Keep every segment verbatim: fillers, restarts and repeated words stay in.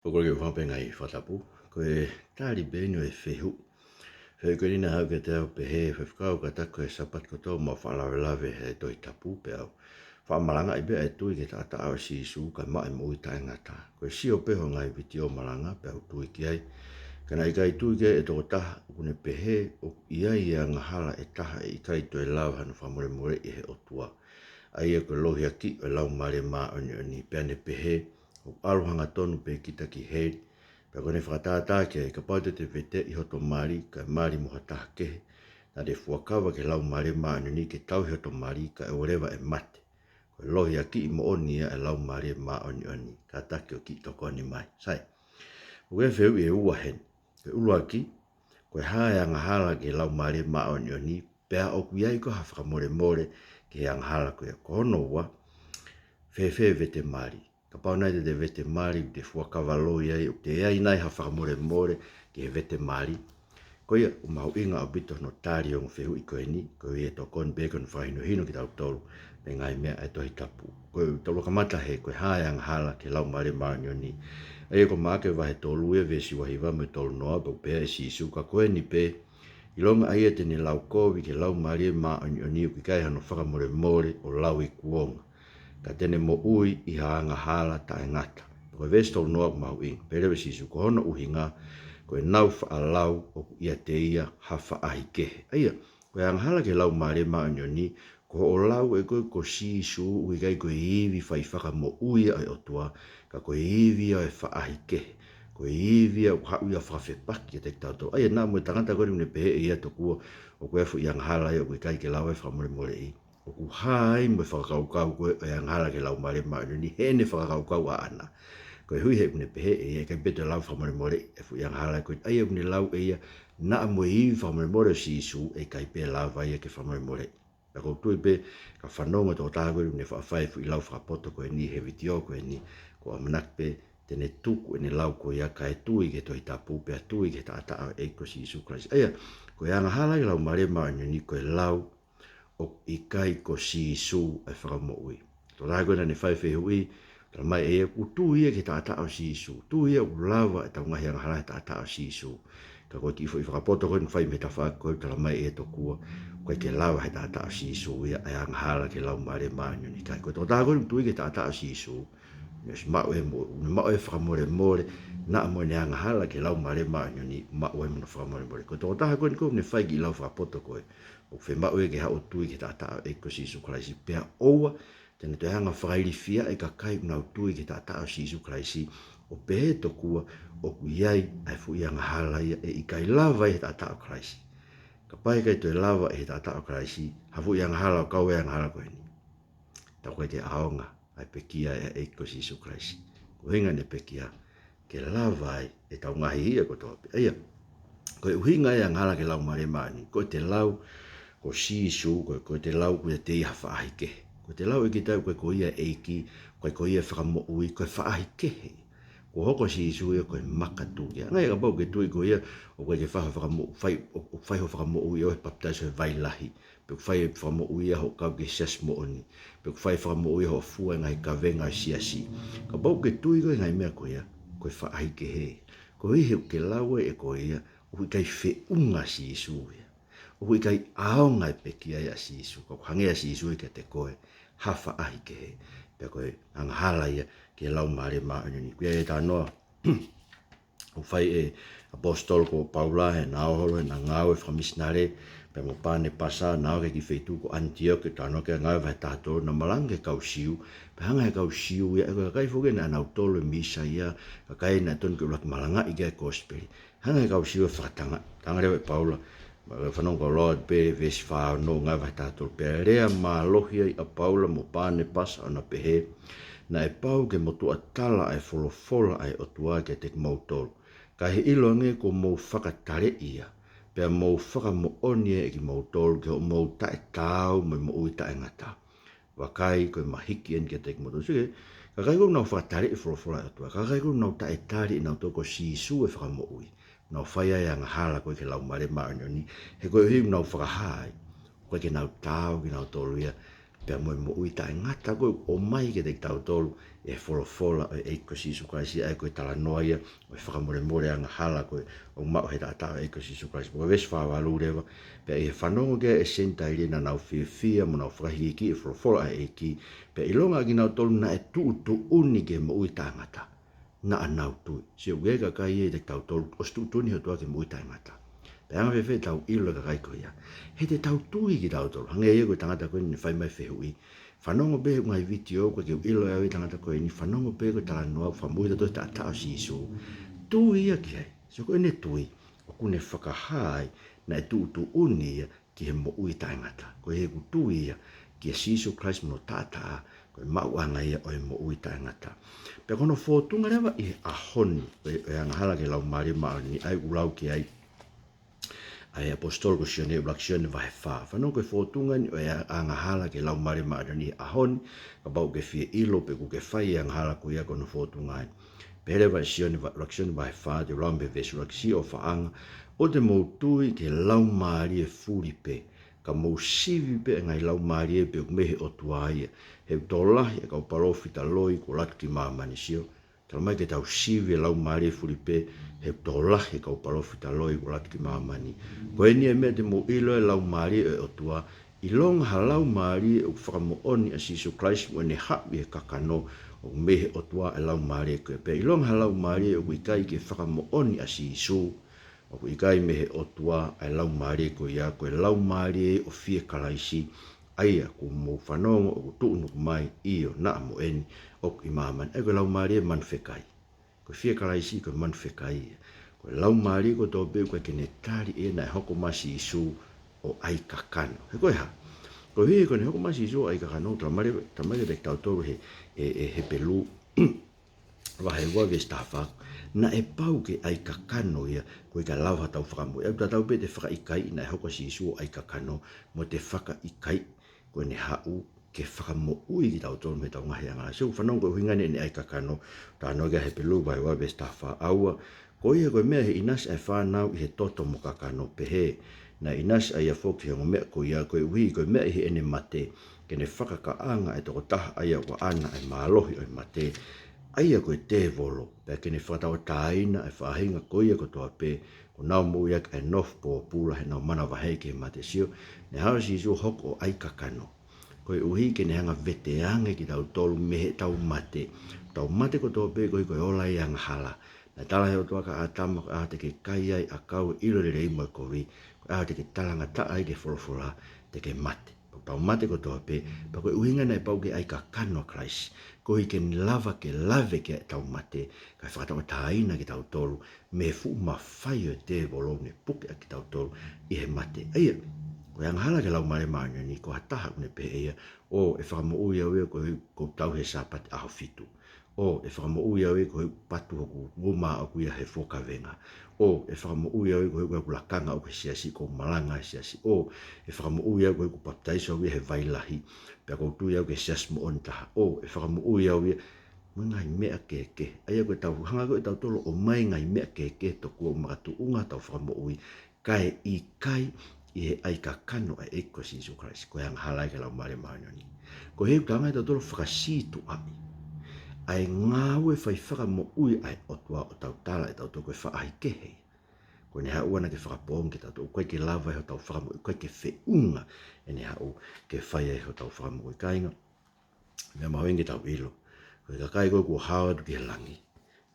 ʻOku ou kole ke u fakapē ngaahi fakatapu. Ko e tali pē eni ʻo e fehuʻi. Fehuʻi ko eni naʻe haʻu kiate au pehē, Faifekau, kātaki ko e Sāpate kotoa ʻoku mau faʻa lavelave he Tohi Tapu, pea u faʻa malangaʻi pē ʻa e tui ki he taʻataʻa ʻo Sīsū kae maʻu e moʻui taʻengata. Ko e sio pē hoʻo ngaahi vitiō malanga pea u tui ki ai. Ka naʻe ʻikai tui ki ai e tokotaha ʻoku ne pehē ʻoku ʻi ai e angahala ʻe taha ʻe ʻikai toe lava hano fakamolemoleʻi ʻe he ʻOtua. ʻA ia ko e lohiakiʻi ʻo e Laumālie Māʻoniʻoni, pea ne pehē, ʻoku ʻalu hangatonu pē kita ki heli. Pea ko ʻene fakatātā ki ai, kapau te te veteʻi hoto mali, kae mali mo ha taha kehe, naʻa te fuakava ki he Laumālie Māʻoniʻoni ke tauhi hoto mali, kae ʻoua leva ʻe mate. Ko e lohiakiʻi moʻoni ia ʻa e Laumālie Māʻoniʻoni, kātaki ʻo kiʻi tokoni mai. Sai. ʻOku ʻi ai e fehuʻi ʻe ua heni. Ko e ʻuluaki, ko e hā e angahala ki he Laumālie Māʻoniʻoni, pea ʻoku ʻi ai koā ha fakamolemole ki he angahala ko ia? Ko hono ua, fēfē e vete mali? Kapau naʻe te te vete mali, te fuakava loi ai, ʻoku toe ʻi ai nai ha fakamolemole ki he vete mali? Ko ia, ʻoku mahuʻinga ʻaupito hono tali ʻo e ongo fehuʻi ko eni, koeʻuhi ʻe tokoni pē ki hono fakahinohino kitautolu mei he ngaahi meʻa ʻa e Tohi Tapu. Ko e tolu kamata he, ko e hā e angahala ki he Laumālie Māʻoniʻoni? ʻA ia ko Maʻake vahe tolu ia veesi ua hiva mo e tolu noa, pea ʻoku pehē ʻe Sīsū, ka ko eni pē, ʻilonga ʻa ia te ne lau kovi ki he Laumālie Māʻoniʻoni ʻoku ʻikai hano fakamolemole ʻo lauikuonga, ka te ne moʻui ʻi ha angahala taʻengata. Ko e veesi tolu noa ʻoku mahuʻinga, pehē leva ʻe Sīsū, ko hono ʻuhinga, ko ʻenau faʻa lau ʻoku ʻiate ia ha faʻahikehe. ʻA ia, ko e angahala ki he Laumālie Māʻoniʻoni, ko hoʻo lau ʻe koe ko Sīsū ʻoku ʻikai ko e ivi fai fakamoʻui ia ʻo e ʻOtua, ka ko e ivi ia ʻo e faʻahikehe. Ko e ivi ia ʻoku haʻu ia ʻo fakafepaki kiate kitautolu. ʻA ia naʻa mo e tangata ko eni ʻoku ne pehē ʻe ia tokua ʻoku ʻi ai e foʻi angahala ia ʻoku ʻikai ke lava e fakamolemoleʻi, ʻoku hā ai mo e fakakaukau ko ē ʻo e angahala ki he Laumālie Māʻoniʻoni heʻene fakakaukau ʻaʻana. Koeʻuhi he ʻoku ne pehē ʻe ia ʻe ʻikai pē toe lava e fakamolemoleʻi e foʻi angahala ko ē. ʻA ia ʻoku ne lau ʻe ia naʻa mo e ivi fakamolemole ʻo Sīsū ʻe ʻikai pē lava ia ke fakamolemoleʻi. Pea ʻoku ou tui pē ka fanongo e tokotaha ko eni ʻoku ne faʻa fai e foʻi lau fakapoto ko eni he vitiō ko eni, ʻoku ou ʻamanaki pē te ne tuku ʻene lau ko ia kae tui ki he Tohi Tapu pea tui ki he taʻataʻa ʻo e ʻEiki ko Sīsū Kalaisi. ʻA ia, ko e angahala ki he Laumālie Māʻoniʻoni ko e lau ʻoku ʻikai ko Sīsū ʻa e Fakamoʻui. Tokotaha ko ē naʻa ne fai e fehuʻi, talamai ʻe ia ʻoku tui ia ki he taʻataʻa ʻo Sīsū. Tui ia ʻoku lava ʻetau ngaahi angahala he taʻataʻa ʻo Sīsū. Ka ko e kiʻi foʻi fakapoto ko ē naʻe fai mei he tafaʻaki ko ē, talamai ʻe ia tokua ʻoku ʻikai ke lava he taʻataʻa ʻo Sīsū ia ʻa e angahala ki he Laumālie Māʻoniʻoni. Ka ko e tokotaha ko ē ʻoku tui ki he taʻataʻa ʻo Sīsū, ne ʻosi maʻu e mo-, ne maʻu e fakamolemole, naʻa mo ʻene angahala ki he Laumālie Māʻoniʻoni, maʻu ai mo hono fakamolemole. Ko e tokotaha ko eni ko ē naʻa ne fai e kiʻi lau fakapoto ko ē, ʻoku fiemaʻu ia ke haʻu ʻo tui ki he taʻataʻa ʻo e ʻEiki ko Sīsū Kalaisi. Pea ʻoua te ne toe hanga ʻo fakailifiaʻi e kakai ʻoku nau tui ki he taʻataʻa ʻo Sīsū Kalaisi, ʻo pehē tokua ʻoku ʻi ai ʻa e foʻi angahala ia ʻe ʻikai lava ia he taʻataʻa ʻo Kalaisi. Kapau ʻe ʻikai toe lava ia he taʻataʻa ʻo Kalaisi ha foʻi angahala ʻo kau ai e angahala ko eni, tā ʻoku ʻikai ke ʻaonga ʻa e pekia ʻa e ʻEiki ko Sīsū Kalaisi. Ko e ʻuhinga ʻene pekia ke lava ai ʻetau ngaahi hia kotoa pē. ʻA ia, ko e ʻuhinga ia e angahala ki he Laumālie Māʻoniʻoni, ko ʻete lau ko Sīsū, ko, ko ʻete lau ʻoku ʻiate ia ha faʻahikehe. Ko ʻete lau ʻe kita ʻoku ʻikai ko ia e ʻEiki, ʻoku ʻikai ko ia e Fakamoʻui, ko e faʻahikehe. Kuo hoko ʻa Sīsū ia ko e makatuʻunga. Hangē ia kapau ʻoku ke tui ko ia ʻoku ʻikai ke fai hoʻo fakamoʻu-, fai, ʻo, ʻo fai hoʻo fakamoʻui ʻo e papitaiso he vai lahi, pe ʻoku fai e fakamoʻui ia hoʻo kau ki he siasi moʻoni, pe ʻoku fai e fakamoʻui ia hoʻo fua e ngaahi kavenga ʻo e siasi. Kapau ʻoku ke tui koe ki he ngaahi meʻa ko ia, ko e faʻahikehe. Koeʻuhi he ʻoku ke lau ʻe koe ia ʻoku ʻikai feʻunga ʻa Sīsū ia, ʻoku ʻikai ʻaonga e pekia ia ʻa Sīsū, ka ʻoku hangē ʻa Sīsū ia kiate koe ha faʻahikehe. Pea ko e angahala ia ki he Laumālie Māʻoniʻoni. Ko ia e talanoa ʻoku fai ʻe he ʻaposetolo ko Paula heʻena ō holo heʻena ngāue fakamisinale pea mo Panepasa, naʻa nau ō ki he kiʻi feituʻu ko ʻAniteoke, talanoa ki ai e Ngāue vahe taha tolu, naʻa nau malanga ki he kau Siu, pea hanga ʻe he kau Siu ia, ʻa ia ko e kakai foki naʻa nau tolo e misa ia, kakai naʻe totonu ke ʻuluaki malangaʻi ki ai e kosipeli. Hanga ʻe he kau Siu ʻo fakatangaʻi, talaange leva ʻe Paula, fanongo kau loa pē veesi fā ono, Ngāue vahe taha tolu, pea lea mālohi ai ʻa Paula mo Panepasa ʻo na pehē, naʻe pau ke mo tuʻa tala ʻa e folofola ʻa e ʻOtua kiate kimoutolu. Ka ʻi he ʻilo ange kuo mou fakataleʻi ia, pea mou fakamoʻoni ʻe kimoutolu ki hoʻomou taʻetaau mo e moʻui taʻengata. Vakai, ko e mahiki eni kiate kimoutolu. Sio ki he kakai ko ē ʻoku nau fakataleʻi e folofola ʻa e ʻOtua, kakai ko ē ʻoku nau taʻetali ʻe nautolu ko Sīsū e Fakamoʻui, nau fai ai e angahala ko ē ki he Laumālie Māʻoniʻoni, he koeʻuhi ʻoku nau fakahā ai ʻoku ʻikai ke nau taau kinautolu ia, pea mo e moʻui taʻengata ko ē ʻoku ʻomai kiate kitautolu ʻe he folofola ʻo e ʻEiki ko Sīsū Kalaisi, ʻa ia ko e talanoa ia ʻo e fakamolemole angahala ko ē ʻoku maʻu he taʻataʻa ʻo e ʻEiki ko Sīsū Kalaisi. Ko e veesi fā valu leva, pea ʻi he fanongo ki ai ʻa e Senitaile naʻa nau fiefia mo nau fakahīkihikiʻi e folofola ʻa e ʻEiki, pea ʻilonga ʻa kinautolu naʻe tuʻutuʻuni ki he moʻui taʻengata, naʻa nau tui. Sio, ʻoku ʻi ai e kakai ʻiate kitautolu ʻosi tuʻutuʻuni ʻe he ʻOtua ki he moʻui taʻengata. Pea anga fēfē ʻetau ʻilo e kakai ko ia? He te tau tui kitautolu. Hangē ia ko e tangata ko eni naʻe fai mai e fehuʻi. Fanongo pē he ngaahi vitiō, ʻoku ʻikai ke u ʻilo ʻe au e tangata ko eni, fanongo pē ko e talanoa, fakamoʻui tautolu he taʻataʻa ʻo Sīsū. Tui ia ki ai. Sio, ko ʻene tui ʻoku ne fakahā ai naʻe tuʻutuʻuni ia ki he moʻui taʻengata. Ko e ʻuhi ʻoku tui ia kia Sīsū Kalaisi mo hono taʻataʻa, ko e maʻuʻanga ia ʻo e moʻui taʻengata. Pea ko hono fōtunga leva ʻi he ʻaho ni ʻo e, ʻo e angahala ki he Laumālie Māʻoniʻoni, ʻa ia ʻoku lau ki ai ʻa e ʻaposetolo ko Sione, ʻuluaki Sione vahe fā. Fanongo, ko e fōtunga eni ʻo e angahala ki he Laumālie Māʻoniʻoni he ʻaho ni, kapau ʻoku ke fie ʻilo pe ʻoku ke fai e angahala ko ia, ko hono fōtunga eni. Pehē leva ʻe Sione va-, ʻuluaki Sione vahe fā, te u lau mei he veesi ʻuluaki: Siʻofaʻanga, ʻoua te mou tui ki he laumālie fuli pē, ka mou sivi pē ʻa e ngaahi laumālie pē ʻoku mei he ʻOtua ia, he ʻoku tokolahi ʻa e kau palōfita loi kuo ʻalu atu ki māmani. Sio, talamai ke tau sivi e laumālie fuli pē, he ʻoku tokolahi e kau palōfita loi kuo ʻalu atu ki māmani. Ko eni e meʻa te mou ʻilo e laumālie ʻo e ʻOtua, ʻilonga ha laumālie ʻoku fakamoʻoni ʻa Sīsū Kalaisi mo ʻene haʻu ʻi he kakano, ʻoku mei he ʻOtua e laumālie ko ē. Pea ʻilonga ha laumālie ʻoku ʻikai ke fakamoʻoni ʻa Sīsū, ʻoku ʻikai mei he ʻOtua ʻa e laumālie ko ia, ko e laumālie ʻo fie Kalaisi, ʻa ia ʻoku mou fanongo ʻoku tuʻunuku mai, ʻio, naʻa mo eni ʻoku ʻi māmani. ʻA ia ko e laumālie manu fekai. Ko e fie Kalaisi ko e manu fekai ia. Ko e laumālie kotoa pē ʻoku ʻikai ke ne tali ʻe ia naʻe hoko mai ʻa Sīsū ʻo ʻai kakano. He ko e hā? Ko e ʻuhi ko ʻene hoko mai ʻa Sīsū ʻo ʻai kakano, talamai, talamai kiate kitautolu he, ʻe, ʻe Hepelū vahe ua veesi taha fā, naʻe pau ke ʻai kakano ia, koeʻuhi kae lava hotau fakamoʻui. ʻOku tatau pē ʻete fakaʻikaiʻi naʻe hoko ʻa Sīsū ʻo ʻai kakano, mo ʻete fakaʻikaiʻi ko ʻene haʻu ke fakamoʻui kitautolu mei heʻetau ngaahi angahala. Sio, fanongo, ko e ʻuhinga eni ʻene ʻai kakano, talanoa ki ai ʻa Hepelū vahe ua veesi taha fā: ʻA ua, ko ia ko e meʻa ʻi he ʻinasi ʻa e fānau ʻi he toto mo kakano, pehē naʻe ʻinasi ʻa ia foki ʻi he ongo meʻa ko ia, koeʻuhi ko e meʻa ʻi heʻene mate, ke ne fakakaʻanga ʻa e tokotaha ʻa ia ʻoku ʻaʻana ʻa e mālohi ʻo e mate, ʻa ia ko e tēvolo, pea ke ne fakatauʻatāina ʻa e faʻahinga ko ia kotoa pē kuo nau moʻui ʻaki ʻa e nofo pōpula heʻenau manavahē ki he mate. Sio, naʻe haʻu ʻa Sīsū ʻo hoko ʻo ʻai kakano, koeʻuhi ke ne hanga ʻo veteange kitautolu mei heʻetau mate. Tau mate kotoa pē koeʻuhi ko e ola ʻi he angahala. Naʻe tala ʻe he ʻOtua kia ʻĀtama, ko e ʻaho te ke kai ai ʻo ʻilo e lelei mo e kovi, ko e ʻaho te ke talangataʻa ai ki he folofola, te ke mate. Pea tau mate kotoa pē, pea ko e ʻuhinga naʻe pau ke ʻai kakano ʻa Kalaisi, koeʻuhi ke ne lava ke lave ki ai ʻetau mate, kae fakatauʻatāina kitautolu mei he fuʻu mafai ʻo e tēvolo ʻoku ne puke ʻaki kitautolu ʻi he mate. ʻA ia, ko e angahala ki he Laumālie Māʻoniʻoni, ko ha taha ʻoku ne pehē ʻe ia, ʻō, ʻe fakamoʻui au ia koeʻuhi ʻoku ou tauhi e Sāpate ʻaho fitu. ʻŌ, ʻe fakamoʻui au ia koeʻuhi ʻoku patu hoku uma ʻoʻoku ia he fua kavenga. ʻŌ, ʻe fakamoʻui au ia koeʻuhi ʻoku ou lakanga ʻoʻoku he siasi, ʻoku ou malanga he siasi. ʻŌ, ʻe fakamoʻui au ia koeʻuhi ʻoku ou papitaiso au ia he vai lahi, pea ʻoku ou tui au ki he siasi moʻoni taha. ʻŌ, ʻe fakamoʻui au ia, mo e ngaahi meʻa kehekehe. ʻA ia ko ʻetau hanga ko ē ʻe tautolu ʻo ʻomai e ngaahi meʻa kehekehe tokua ʻoku makatuʻunga hotau fakamoʻui, kae ʻikai ʻi he ʻai kakano ʻa e ʻEiki ko Sīsū Kalaisi, ko e angahala ia ki he Laumālie Māʻoniʻoni. Ko e ʻuhinga ia ʻoku tau hanga ʻe tautolu ʻo fakasītuʻaʻi ʻa e ngāue fai fakamoʻui ʻa e ʻOtua ʻo tau tala ʻe tautolu ko e faʻahikehe. Ko ʻene haʻu ʻana ke fakapoongi kitautolu, ʻoku ʻikai ke lava ʻe hotau fakamoʻui, ʻoku ʻikai ke feʻunga ʻene haʻu ke fai ai hotau fakamoʻui, kāinga. Meʻa mahuʻinga ke tau ʻilo, ko e kakai ko ē kuo hao atu ki he langi,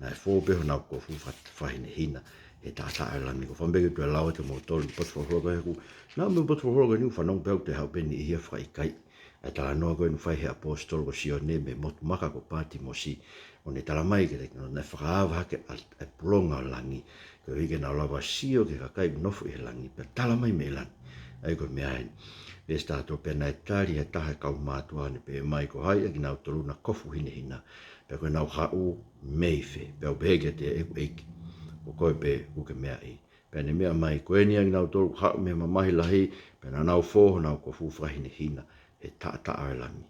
naʻe fou pē honau kofu fakahinehina he taʻataʻa ʻo e Lami. ʻOku ou fakaʻamu pē ke u toe lau atu kiate kimoutolu e potu folofola ko ē, he ʻoku, naʻa mo e potu folofola ko eni ʻoku fanongo pē au ʻoku toe haʻu pē ʻeni ʻi he faʻa ʻikai, ʻa e talanoa ko ē naʻe fai ʻe he ʻaposetolo ko Sione mei he motu maka ko Patimosi, ʻo ne talamai kiate kinautolu naʻe fakaava hake ʻa e pulonga ʻo langi, koeʻuhi ke nau lava ʻo sio ki he kakai ʻoku nofo ʻi he langi, pea talamai mei langi. ʻA ia ko e meʻa eni. Veesi taha tolu: Pea naʻe tali ʻe ha taha ʻo e kau mātuʻa, ʻo ne pehē mai, Ko hai ʻa kinautolu naʻa kofu hinehina, pea ko ʻenau haʻu mei fē? Pea u pehē kiate ia, ʻEku ʻEiki, ko koe pē ʻoku ke meaʻi. Pea ne meʻa mai, Ko eni ʻa kinautolu ʻoku haʻu mei he mamahi lahi, pea naʻa nau fou honau kofu fakahinehina he taʻataʻa ʻo e Lami.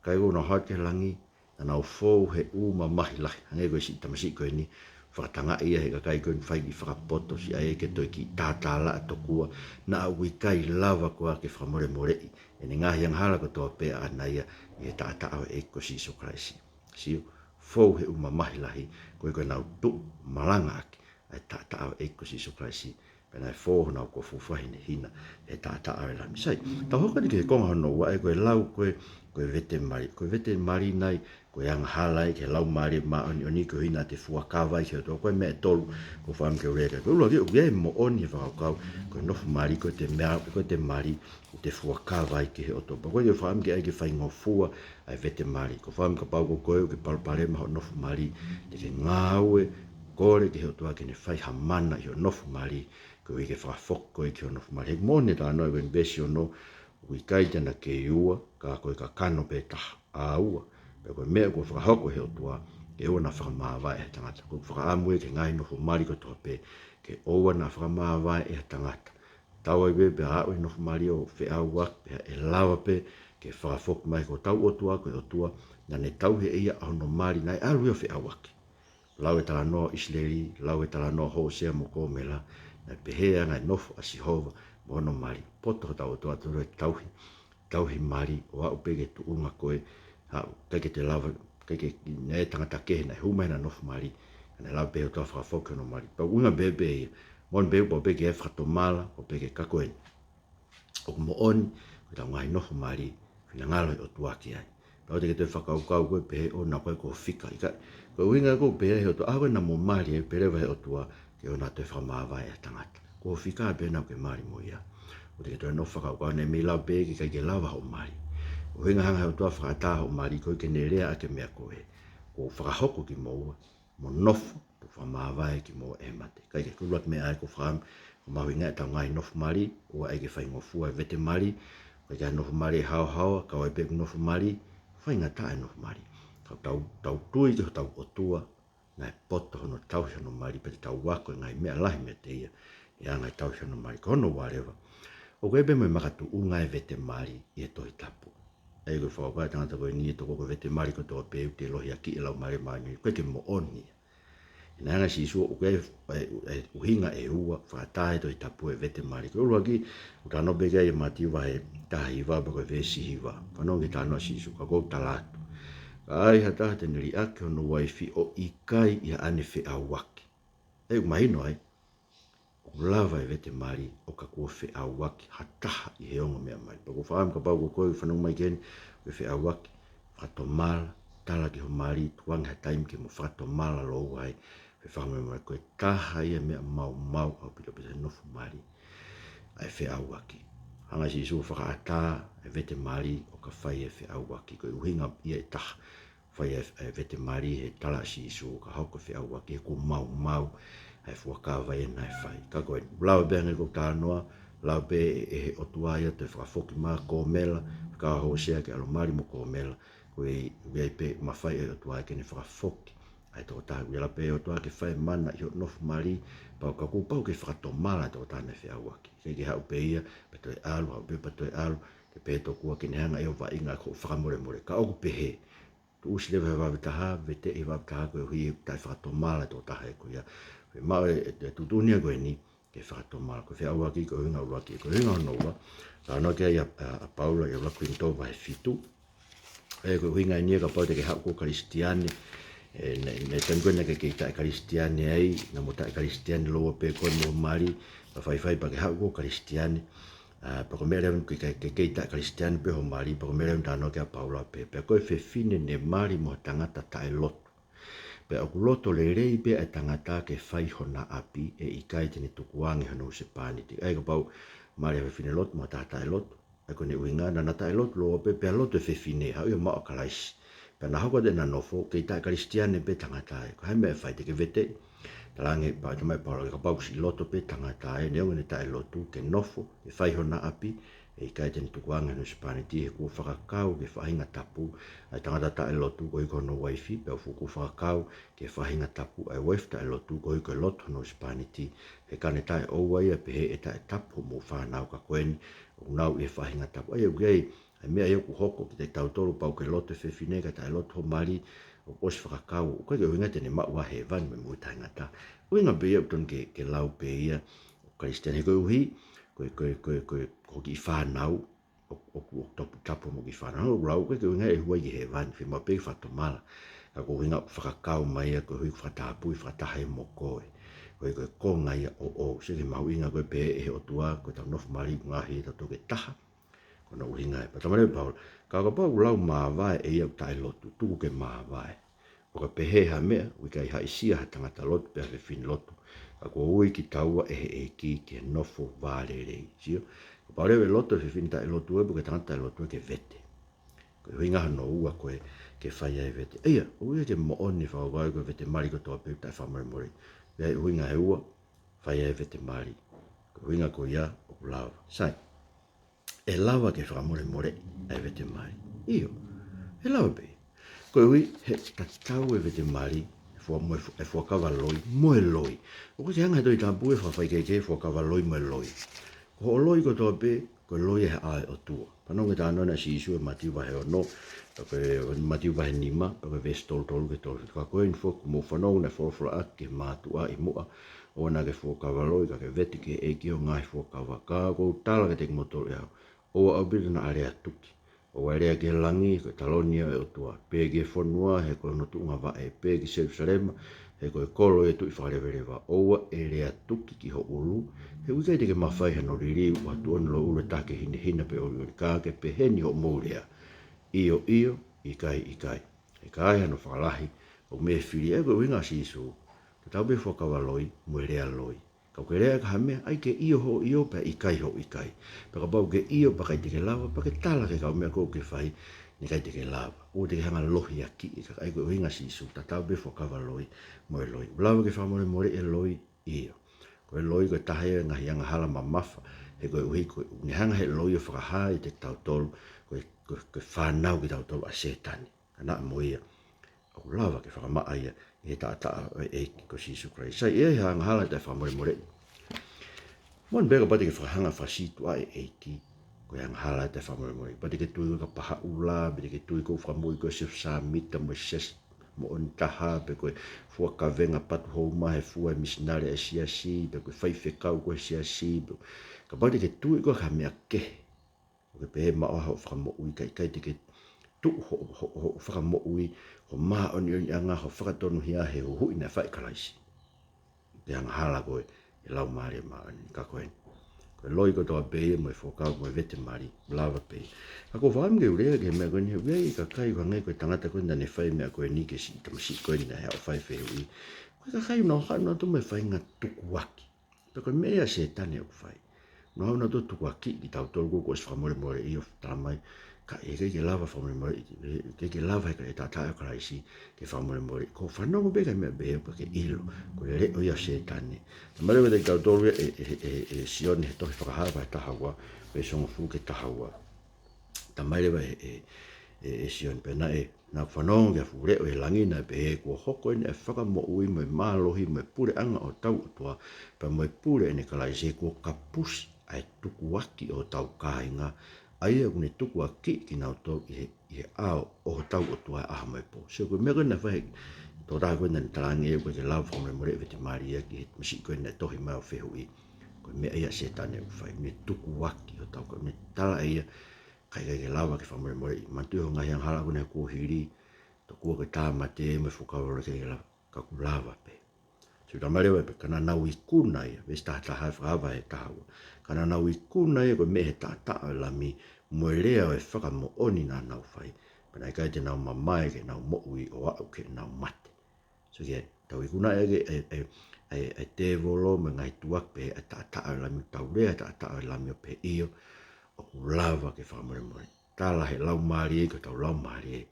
Kakai ʻoku nau hao atu ki he langi, naʻa nau fou he ʻū mamahi lahi. Hangē ko e siʻi tamasiʻi ko eni, fakatangaʻi ia he kakai ko eni, fai kiʻi fakapoto, siʻi ʻai ke toe kiʻi tātālaʻa tokua, naʻa ʻoku ʻikai lava koā ke fakamolemoleʻi ʻene ngaahi angahala kotoa pē ʻaʻana ia ʻi he taʻataʻa ʻo e ʻEiki ko Sīsū Kalaisi. Sio, fou he ʻū mamahi lahi, ko e ko ʻenau tuʻu malangaʻaki ʻa e taʻataʻa ʻo e ʻEiki ko Sīsū Kalaisi, pea naʻe fō honau kofu fakahinehina he taʻataʻa ʻo e Lami. Sai, tau hoko eni ki he konga hono ua, ʻa ia ko e lau ko ē, ko e vete mali. Ko e vete mali nai, ko e angahala ia ki he Laumālie Māʻoniʻoni, ko e ʻuhinga te fuakava ai ki he ʻOtua. Ko e meʻa ʻe tolu ʻoku ou fakaʻamu ke u lea ki ai. Ko e ʻuluaki, ʻoku ʻi ai e moʻoni he fakakaukau, ko e nofo mali, ko e te mea, ko e te mali, ʻoku te fuakava ai ki he ʻOtua. Pea ko e ʻoku ou fakaʻamu ke ʻai ke faingofua ʻa e vete mali. ʻOku ou fakaʻamu kapau ko koe ʻoku ke palopalema hoʻo nofo mali, te ke ngāue, kole ki he ʻOtua ke ne fai ha mana ʻi hoʻo nofo mali, koeʻuhi ke fakafoki koe ki hoʻo nofo mali. He ʻoku moʻoni e talanoa ko eni veesi ono, ʻoku ʻikai te na kei ua, ka ko e kakano pē taha, ʻa ua. Pea ko e meʻa kuo fakahoko ʻe he ʻOtua, ke ʻoua naʻa fakamāvae ʻe ha tangata. ʻOku ou fakaʻamu ia ki he ngaahi nofo mali kotoa pē, ke ʻoua naʻa fakamāvae ʻe ha tangata. Tau ai pē pea aʻu e nofo mali ʻo feʻauaki, pea ʻe lava pē ke fakafoki mai. Ko hotau ʻOtua ko e ʻOtua naʻa ne tauhi ʻe ia ʻa hono mali, naʻe ʻalu ia ʻo feʻauaki. Lau e talanoa ʻo ʻIsileli, lau e talanoa ʻo Hōsea mo Kōmela, naʻe pehē ʻa e anga e nofo ʻa Sihova mo hono mali. Poto hotau ʻOtua, ʻOtua tauhi, tauhi mali, ʻo aʻu pē ki he tuʻunga ko ē, ʻa, ʻikai ke te lava, ʻikai ke, naʻe tangata kehe naʻe hū mai ʻena nofo mali, ka naʻe lava pē ʻe he ʻOtua fakafoki hono mali. Pea ʻuhinga pē pē ia, moʻoni pē ʻoku pau pē ke fakatomala, ʻo pehē ki he kakai ko eni. ʻOku moʻoni, ko ʻetau ngaahi nofo mali, finangalo e ʻOtua ki ai. Pea ʻoua te ke toe fakakaukau koe pehē ʻoua naʻa ko e ko ho fika. ʻIkai, ko e ʻuhinga ko ē pehē ʻe he ʻOtua, ʻa ko ē naʻa mo mali, ʻe pehē leva ʻe he ʻOtua, ke ʻoua naʻa toe fakamāvae ʻe ha tangata. Ko ho fika pē naʻa ke mali mo ia. ʻOua te ke toe nofo fakakaukau naʻe mei lau pē ke ʻikai ke lava hoʻo mali. ʻUhinga hanga ʻe he ʻOtua fakaʻatā hoʻo mali, koeʻuhi ke ne lea ʻaki e meʻa ko ē. Kuo u fakahoko kimoua mo nofo, ʻo fakamāvae kimoua ʻe he mate. Kae kehe, ko e ʻuluaki meʻa ia ʻoku ou fakaʻamu, ʻoku mahuʻinga ʻetau ngaahi nofo mali, ʻoua ʻe ʻai ke faingofua e vete mali, ʻoku ʻikai ke ʻi ai ha nofo mali ʻe haohaoa, kau ai pē ʻeku nofo mali, faingataʻa e nofo mali. Ka tau, tau tui ki hotau ʻOtua, naʻe poto hono tauhi hono mali, pea te tau ako e ngaahi meʻa lahi meiate ia, ʻi he anga e tauhi hono mali. Ko hono ua leva, ʻoku ʻi ai pē mo e makatuʻunga e vete mali ʻi he Tohi Tapu. ʻA ia ko e fakakaukau ʻa e tangata ko eni ʻe tokua ko e vete mali kotoa pē ʻoku te lohiakiʻi e Laumālie Māʻoniʻoni, ʻoku ʻikai ke moʻoni ia. He naʻe hanga ʻe Sīsū ʻo ʻai e, e, e ʻuhinga ʻe ua, fakaʻatā he Tohi Tapu e vete mali. Ko e ʻuluaki, ʻoku talanoa pē ki ai ʻa Mātiu vahe taha hiva pea ko e veesi hiva. Fanongo ki he talanoa ʻa Sīsū, ka ʻoku ou tala atu. Ka ai ha taha te ne liʻaki hono uaifi ʻo ʻikai ʻi haʻane feʻauaki. ʻE, ʻoku mahino ai, ʻoku lava e vete mali ʻo ka kuo feʻauaki ha taha ʻi he ongo meʻa mali. Pea ʻoku ou fakaʻamu kapau ko koe ʻoku fanongo mai ki heni, ʻoku ke feʻauaki, fakatomala, tala ki ho mali, tukuange ha taimi ke mo fakatomala lōua ai, feʻauaki mo e mali. Ko e taha ia e meʻa maumau ʻaupito ʻaupito he nofo mali, ʻa e feʻauaki. Hanga ʻe Sīsū ʻo fakaʻatā e vete mali ʻo ka fai e feʻauaki. Ko e ʻuhinga ia ʻe taha, fai e, e vete mali he tala ʻa Sīsū, ka hoko e feʻauaki he kuo maumau ʻa e fuakava ia naʻe fai. Ka ko e, lava pē hangē ko ʻeku talanoa, lava pē ʻe, ʻe he ʻOtua ia ʻo toe fakafoki mai ʻa Kōmela, ka Hōsea ke ʻalu ʻo mali mo Kōmela, ko e, ʻoku ʻi ai pē mafai ʻa e ʻOtua ke ne fakafoki ʻa e tokotaha. ʻOku ʻi ai, lava pē ʻe he ʻOtua ke fai e mana ʻi hoʻo nofo mali, pea ka kuo pau ke fakatomala e tokotaha naʻe feʻauaki. ʻIkai ke haʻu pē ia, pea toe ʻalu, haʻu pē pea toe ʻalu, ke pehē tokua ke ne hanga ʻe ia ʻo vaʻinga ʻaki hoʻo fakamolemole. Ka ʻoku pehē, tuʻusi leva he vave taha, veteʻi he vave taha koeʻuhi he taʻefakatomala e tokotaha ko ia. Pea maʻu e, e, e tuʻutuʻuni ia ko eni ke fakatomala. Ko e feʻauaki ko e ʻuhinga ʻuluaki. Ko e ʻuhinga hono ua, talanoa ki ai ʻa, ʻa, ʻa Paula ʻi he ʻuluaki Kolinitō vahe fitu. ʻE, ko e ʻuhinga eni ia kapau te ke haʻu ko e Kalisitiane, ʻe, naʻe, naʻe taimi ko ē naʻe kei taʻe Kalisitiane ai, naʻa mo taʻe Kalisitiane lōua pē koe mo ho mali, ka faifai pea ke haʻu ko e Kalisitiane, ʻa, pea ko e meʻa leva ʻoku ke, ke, ke kei taʻe Kalisitiane pē ho mali, pea ko e meʻa leva ʻoku talanoa ki ai ʻa Paula pē, pea ko e fefine ne mali mo ha tangata taʻelotu. Pea ʻoku loto lelei pē ʻa e tangata ke fai hona ʻapi, ʻe ʻikai te ne tukuange hono husepāniti. ʻA ia kapau mali ha fefine lotu mo ha taha taʻelotu, ʻa ia ko ʻene ʻuhinga naʻa na taʻelotu lōua pē, pea lotu e fefine, haʻu ia ʻo maʻu ʻa Kalaisi. Pea na hoko atu ʻena nofo, kei taʻe Kalisitiane pē tangata ia. Ko e hā e meʻa ʻe fai? Te ke veteʻi? Talaange ʻe Paula, talamai ʻe Paula, kapau ʻoku siʻi loto pē tangata ia, neongo ʻene taʻelotu, ke nofo, ke fai hona ʻapi, ʻe ʻikai te ne tukuange hono husepāniti, he kuo fakakau ki he faʻahinga tapu ʻa e tangata taʻelotu koeʻuhi ko hono uaifi, pea ʻoku fuʻu fakakau ki he faʻahinga tapu ʻa e uaifi taʻelotu koeʻuhi ko e lotu hono husepāniti, he ka ne taʻeʻoua ia, pehē ʻe taʻetapu hoʻomou fānau. Ka ko eni, ʻoku nau ʻi he faʻahinga tapu. ʻA ia ʻoku ʻi ai ʻa e meʻa ia ʻoku hoko kiate kitautolu, pau ke lotu e fefine kae taʻelotu ho mali, ʻoku ʻosi fakakau, ʻoku ʻikai ke ʻuhinga te ne maʻu ʻa hēvani mo e moʻui taʻengata. ʻUhinga pē ia ʻoku totonu ke, ke lau pē ia ʻo Kalisitiane, he koeʻuhi ko e, ko e, ko e, ko e, ko e kiʻi fānau ʻoku, ʻoku, ʻoku toputapu mo e kiʻi fānau. ʻOku lau ʻoku ʻikai ke ʻuhinga ʻe hū ai ki hēvani, fiemaʻu pē ke fakatomala. Ka ʻoku ʻuhinga ʻoku fakakau mai ia koeʻuhi ʻoku fakatapui, fakataha ai mo koe. Ko e, ko e konga ia ʻoʻou. Sio ki he mahuʻinga ko e pehē ʻe he ʻOtua, ko ʻetau nofo mali ʻoku ngaohi ʻe tautolu ke taha. Ko hono ʻuhinga ia. Pea talamai ʻe Paula, ka kapau ʻoku lau māvae ʻe ia ʻoku taʻelotu, tuku ke māvae. ʻO ka pehē ha meʻa, ʻoku ʻikai haʻisia ha tangata lotu pe ha fefine lotu. Ka kuo ui kitaua ʻe he ʻEiki ki he nofo vālelei. Sio? Kapau leva ʻe loto e fefine taʻelotu ē, pe ko e tangata taʻelotu ē, ke vete. Ko e ʻuhinga hono ua ko e ke fai ai e vete. ʻA ia, ʻoku ʻikai ke moʻoni e fakakaukau ko e vete mali kotoa pē taʻefakamolemoleʻi. Pea ʻuhinga ʻe ua, fai ai e vete mali. Ko e ʻuhinga ko ia ʻoku lava. Sai. ʻE lava ke fakamolemoleʻi ʻa e vete mali? ʻIo, ʻe lava pē. Koeʻuhi he tatau e vete mali, e fua-, mo e fu-, e fuakava loi, mo e loi. ʻOku ʻikai ke hanga he Tohi Tapu ʻo fakafaikehekeheʻi e fuakava loi mo e loi. Ko hoʻo loi kotoa pē, ko e loi ʻa e ʻao ʻo e ʻOtua. Fanongo ki he talanoa ʻa Sīsū ʻi Mātiu vahe ono, pea ko e Mātiu vahe nima, pea ko e veesi tolu tolu ki he tolu fitu. Ka ko eni foki kuo mou fanongo naʻe folofola ʻaki ki he mātuʻa ʻi muʻa, ʻoua naʻa ke fuakava loi, ka ke vete ki he ʻEiki ʻi hoʻo ngaahi fuakava. Ka ʻoku ou tala kiate kimoutolu ʻe au, ʻoua ʻaupito naʻa lea tuki. ʻOua ʻe lea ki he langi, ko e taloni ia ʻo e ʻOtua. Pe ki he fonua, he ko hono tuʻunga vaʻe. Pe ki Selūsalema, he ko e kolo ia ʻo e Tuʻi Fakaleveleva. ʻOua ʻe lea tuki ki ho ʻulu, he ʻoku ʻikai te ke mafai hano liliu ʻo ha tuʻoni louʻulu ʻe taha ke hinehina pe ʻoliʻoli, ka ke peheni hoʻomou lea. ʻIo, ʻio, ʻikai, ʻikai. He ka ai hano fakalahi ʻo e meʻa ʻe fili, ʻa ia ko e ʻuhinga ʻa Sīsū. Tatau pē fuakava loi mo e lea loi. Ka ʻoku ke lea ki ha meʻa, ʻai ke ʻio hoʻo ʻio pea ʻikai hoʻo ʻikai. Pea kapau ʻoku ke ʻio pea ʻikai te ke lava, pea ke tala ki he kaumeʻa ko ē ʻoku ke fai, naʻe ʻikai te ke lava. ʻOua te ke hanga ʻo lohiakiʻi, ka ʻa ia ko e ʻuhinga ʻa Sīsū, tatau pē fuakava loi mo e loi. ʻOku lava ke fakamolemoleʻi e loi? ʻIo. Ko e loi ko e taha ia e ngaahi angahala mamafa, he koeʻuhi ko e ʻuhinga hanga he loi ʻo fakahā ʻiate kitautolu ko e, ko e, ko e fānau kitautolu ʻa Sētane. Ka naʻa mo ia, ʻoku lava ke fakamaʻa ia ʻi he taʻataʻa ʻo e ʻEiki ko Sīsū Kalaisi. Sai, ʻe ʻi ai ha angahala taʻefakamolemoleʻi? Moʻoni pē, kapau te ke fakahanga fakasītuʻaʻi e ʻEiki, ko e angahala taʻefakamolemoleʻi. Kapau te ke tui ko e kapa haʻula, pe te ke tui ko e fakamoʻui ko ē ʻa Siosefa Sāmita mo e Siasi moʻoni taha, pe ko e fua kavenga patu hou mai he fua e misinale ʻa e siasi, pe ko e faifekau ko ē he siasi, pe kapau te ke tui ko e ha meʻa kehe, ʻoku ke pehē maʻu ai hoʻo fakamoʻui, ka ʻikai te ke tuʻu hoʻo, hoʻo, hoʻo fakamoʻui, hoʻo māʻoniʻoniʻanga, hoʻo fakatonuhia he huhuʻi naʻe fai ʻe Kalaisi, ko e angahala ko ē ʻi he Laumālie Māʻoniʻoni. Ka ko eni, ko e loi kotoa pē ia mo e fuakava mo e vete mali, lava pē ia. Ka ʻoku ou fakaʻamu ke u lea ki he meʻa ko eni, he ʻoku ʻi ai e kakai ʻoku hangē ko e tangata ko eni naʻa ne fai e meʻa ko eni ki he siʻi tamasiʻi ko eni naʻe haʻu ʻo fai e fehuʻi. Ko e kakai ʻoku nau haʻu nautolu mo e faʻahinga tukuaki. Pea ko e meʻa ia ʻa Sētane ʻoku fai. Nau haʻu nautolu ʻo tukuakiʻi kitautolu kuo ʻosi fakamolemoleʻi ʻo talamai, ka ʻe ʻikai ke lava fakamolemoleʻi, ʻe ʻikai ke lava he ka e taʻataʻa ʻo Kalaisi ke fakamolemoleʻi. Ko e fanongo pē ki he meʻa pehē pea ke ʻilo ko e leʻo ia ʻo Sētane. Talamai leva kiate kitautolu ʻe, ʻe, ʻe, ʻe, ʻe Sione he tohi Fakahā vahe taha ua, veesi hongofulu ki he taha ua. Talamai leva ʻe, ʻe, ʻe, ʻe Sione, pea naʻe, naʻa ku fanongo ki ha fuʻu leʻo ʻi he langi naʻe pehē, kuo hoko eni ʻa e fakamoʻui mo e mālohi mo e puleʻanga ʻo hotau ʻOtua, pea mo e pule ʻene Kalaisi, kuo kapusi ʻa e tukuaki ʻo hotau kāinga, ʻa ia ʻoku ne tukuakiʻi kinautolu ʻi he, ʻi he ʻao ʻo hotau ʻOtua he ʻaho mo e pō. Sio, ko e meʻa ko ē naʻe fai he tokotaha ko ē naʻa ne talaange ʻoku ʻikai ke lava fakamolemoleʻi e vete mali ia ki he tamasiʻi ko ē naʻe tohi mai ʻo fehuʻi. Ko e meʻa ia ʻa Sētane ʻoku fai, ne tukuaki hotau ka, ne tala ʻe ia, ka ʻikai ke lava ke fakamolemoleʻi. Manatuʻi hoʻo ngaahi angahala ko ena he kuohili, tokua ko e tāmate mo e fuakava loi, ʻikai ke lava, ka ʻoku lava pē. Sio, talamai leva pē, ka naʻa nau ikuna ia, veesi taha taha he Fakahā vahe taha ua. Ka naʻa nau ikuna ia ko e meʻa ʻi he taʻataʻa ʻo e Lami, mo e lea ʻo e fakamoʻoni naʻa nau fai, pea naʻe ʻikai te nau mamae ke nau moʻui ʻo aʻu ki heʻenau mate. Sio ki ai, tau ikuna ʻaki e, e, e, e, e tēvolo mo e ngaahi tukuaki pehē, ʻa e taʻataʻa ʻo e Lami, tau lea ʻa e taʻataʻa ʻo e Lami ʻo pehē ʻio, ʻoku lava ke fakamolemoleʻi. Tala he laumālie, ko hotau laumālie,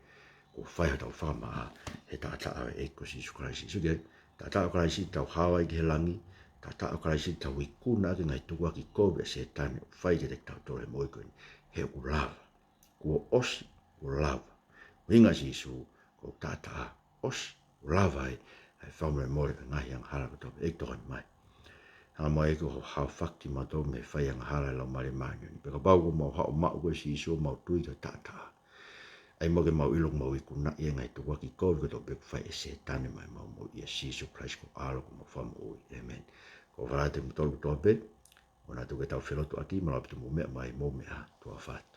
kuo fai hotau fakamaʻa he taʻataʻa ʻo e ʻEiki ko Sīsū Kalaisi. Sio ki ai, taʻataʻa ʻo Kalaisi tau hao ai ki he langi, taʻataʻa ʻo Kalaisi tau ikuna ʻaki e ngaahi tukuaki kovi ʻa Sētane ʻoku fai kiate kitautolu he moʻui ko eni. He ʻoku lava. Kuo ʻosi, kuo lava. ʻUhinga ʻa Sīsū, ko e taʻataʻa, ʻosi, kuo lava ai ʻa e fakamolemole ʻo e ngaahi angahala kotoa pē. ʻEiki, tokoni mai. Hanga muʻa ʻEiki ʻo haofaki kimautolu mei he fai angahala ʻa e Laumālie Māʻoniʻoni. Pea kapau kuo mau haʻu ʻo maʻu koe Sīsū, mau tui ko e taʻataʻa, ʻa ʻAi muʻa ke mau ʻilo ʻoku mau ikunaʻi e ngaahi tukuakiʻi kovi kotoa pē ʻoku fai ʻe Sētane maʻa mau, ʻia Sīsū Kalaisi ko ho ʻAlo ko homau Fakamoʻui. ʻĒmeni. Ko e fala atu kimoutolu kotoa pē, ʻoua naʻa tuku ke tau felotuaʻaki, malava pē ke mou meʻa mai, mou meʻa ā, tuʻa ʻofa atu.